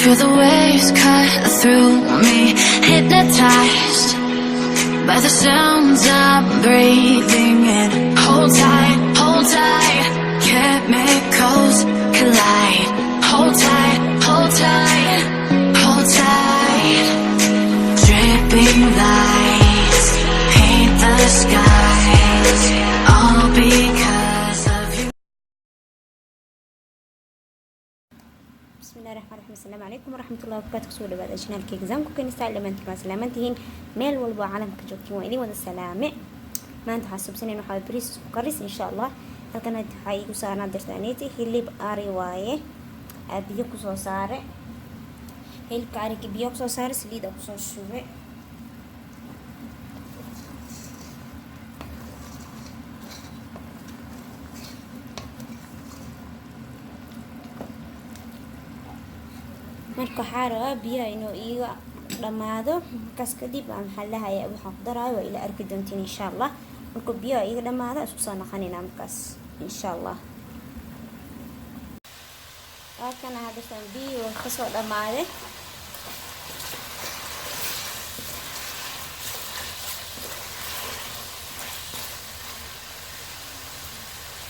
Feel the waves cut through me, hypnotized by the sounds I'm breathing in. Hold tight, chemicals collide. Hold tight, hold tight, hold tight. Dripping lights paint the skies, all because of you. Bismillahi raxmaan raxiim. Asalaamu calaykum waraxmatullahi wabarakaatu. Kusoo dhawaada channelkayga Zamku Kenista. Dhammaantiin waa salaamantihiin meel walba oo caalamka joogtiin, waa idin wada salaame. Maanta waxaa subsanayn waxaa bariis isku karis, insha Allah. Halkan waxaa iigu saarnaa dirtaaneeti hilib ari waaye. Aa biyo kusoo saare hilibka ariga, biyo kusoo saare, saliid aa kusoo shube. Marka waxaa rabaa biyaha inuu iiga dhammaado, markaas kadib aa maxaa lahaya waxaan ku daraayo waa ila arki doontiin, insha Allah. Markuu biyaha iiga dhamaado, isku soo naqanayna markaas, insha Allah. Waa kana hadirtan biyi waa kasoo dhamaaday.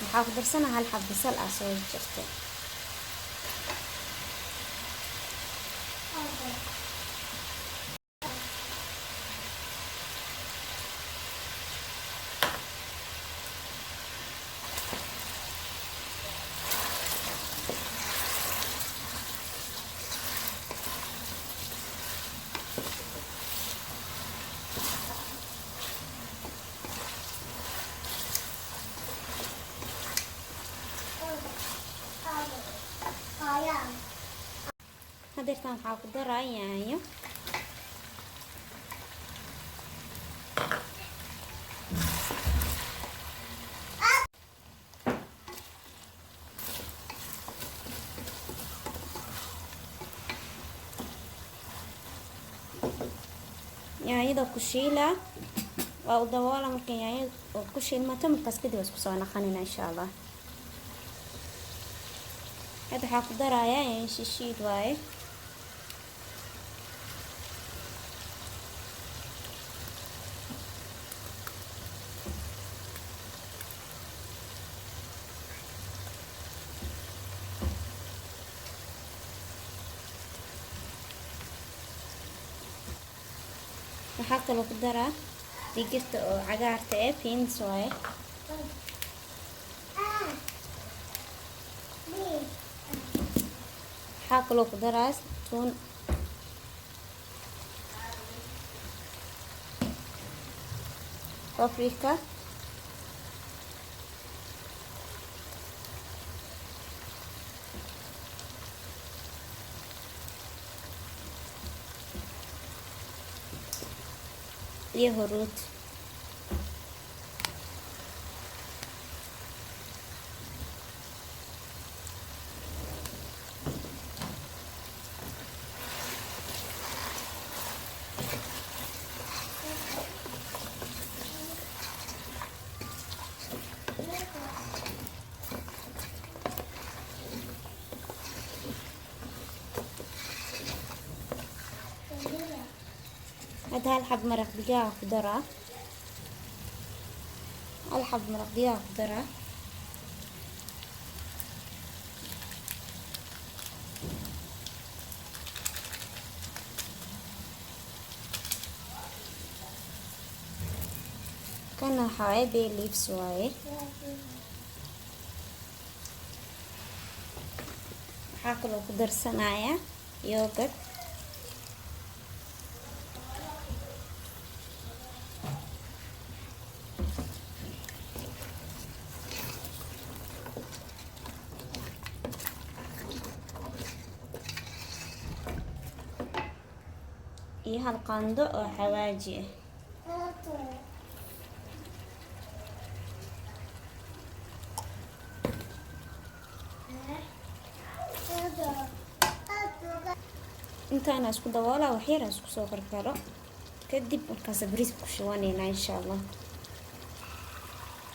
Waxaa ku darsana hal xab basal ah soo jirtay. Hadeertan waxaa ku daraa yaanyo. Yaanyada ku shiila, waa u daboola. Marka yaanyada oo ku shiilmato, markaas kadib waa isku soo naqanina, insha Allah. Hadda waxaa ku darayaa yaanyo shishiid waaye. Waxaa kaloo ku daraa digirta oo cagaarta ee beans waaye. Waxaa kaloo ku daraa tuun. Paprika iyo huruud. Hadda hal xab maraq digaag ku daraa, hal xab maraq digaag ku daraa. Kana waxaa waaye bay leaves waaye. Waxaa kaloo ku darsanayaa yogurt. Iyo hal qaando oo xawaaji ah. Intaana isku daboolaa, waxyar isku soo karkaro kadib, markaas bariiska ku shubaneynaa, insha Allah.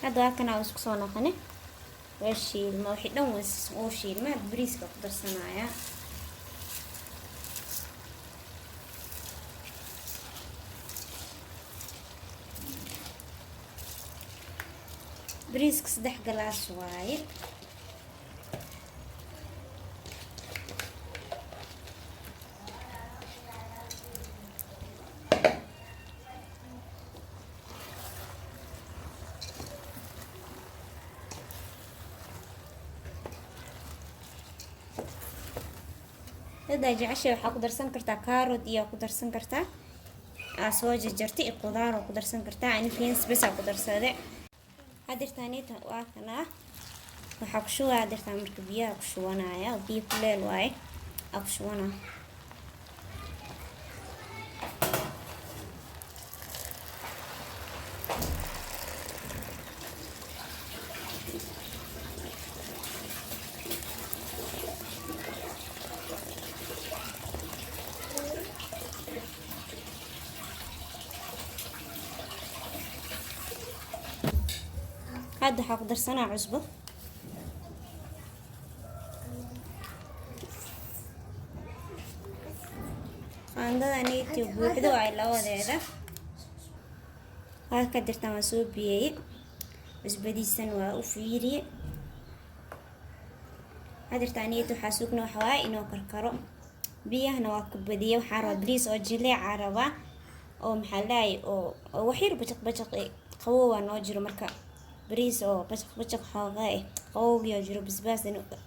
Hadda waa kana isku soo noqone, waa shiilma, wixii dhan waa shiilma. Bariiska ku darsanaya. Bariiska 3 galaas waaye. Hadaa jeceshay waxaa ku darsan kartaa kaarot iyo ku darsan kartaa aa soo jarjartay iyo qudaar oo ku darsan kartaa. Ani beans bes aa ku darsade. Hadirtaanita waa kanaa. Waxaa ku shubaa hadirtaan marka biyaha ku shubanaya, biyo kuleel waaye aa ku shubanaa. Hadda waxaa ku darsanaa cusbo. Qaandada neyti buuxdo ay labadeeda. Waa ka dirtaan, waa soo biyeeyey, cusbadiisan waa u fiiriye. Hadirtaan niyada waxaa sugna waxa waaye inuu karkaro. Biyahana waa ku badiyey. Waxaa rabaa bariis oo jileeca rabaa oo maxaa la dhahay oo wax yar bajaq bajaq qabow waa noo jiro. Marka bariis oo bajaq bajaq xoogaa qabowgii oo jiro, basbaas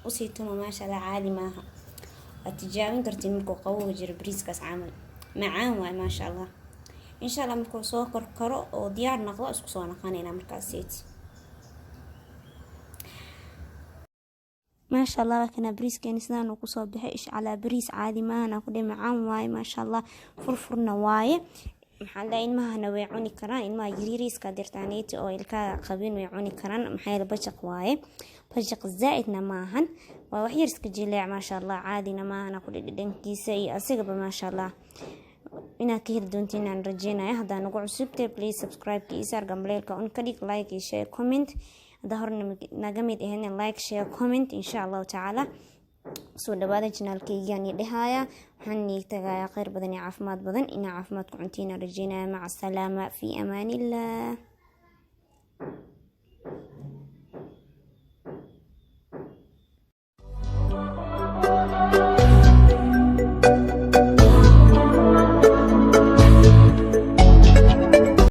usii tuma, maasha Allah, caadi maaha. Waad tijaabin kartiin markuu qabowga jiro bariiskaas camal macaan waay, maasha Allah. Insha Allah markuu soo karkaro oo diyaar noqdo isku soo noqonayna markaas. Maasha Allah, waa kana bariiskeeni sidaan uu kusoo baxay. Ish calaa bariis, caadi maahana ku dhe, macaan waaye, maasha Allah, furfurna waaye. Maxaa la ilmahana way cuni karaan, ilmaha yariiriiska dirtaaneyti oo ilkaha qabin way cuni karaan. Maxaa yeele bajaq waaye, bajaq zaa-idna maahan, waa wax yar iska jileec, maasha Allah, caadina maahana ku dhe dhadhankiisa iyo asigaba, maasha Allah. Inaad ka heli doontiin aan rajeynaya. Haddaa nagu cusubtay, please subscribe-ka isaar, gambaleelka un ka dhig, like iyo share, comment. Haddaa hore naga mid ahayn, like, share, comment, insha Allahu tacaala. Soo dhawaada channelkaygaan iyo dhehaya. Waxaan nii tagayaa kheyr badan iyo caafimaad badan. Inaa caafimaad ku cuntiin aan rajeynaya. Maca asalaama, fi amaanillah.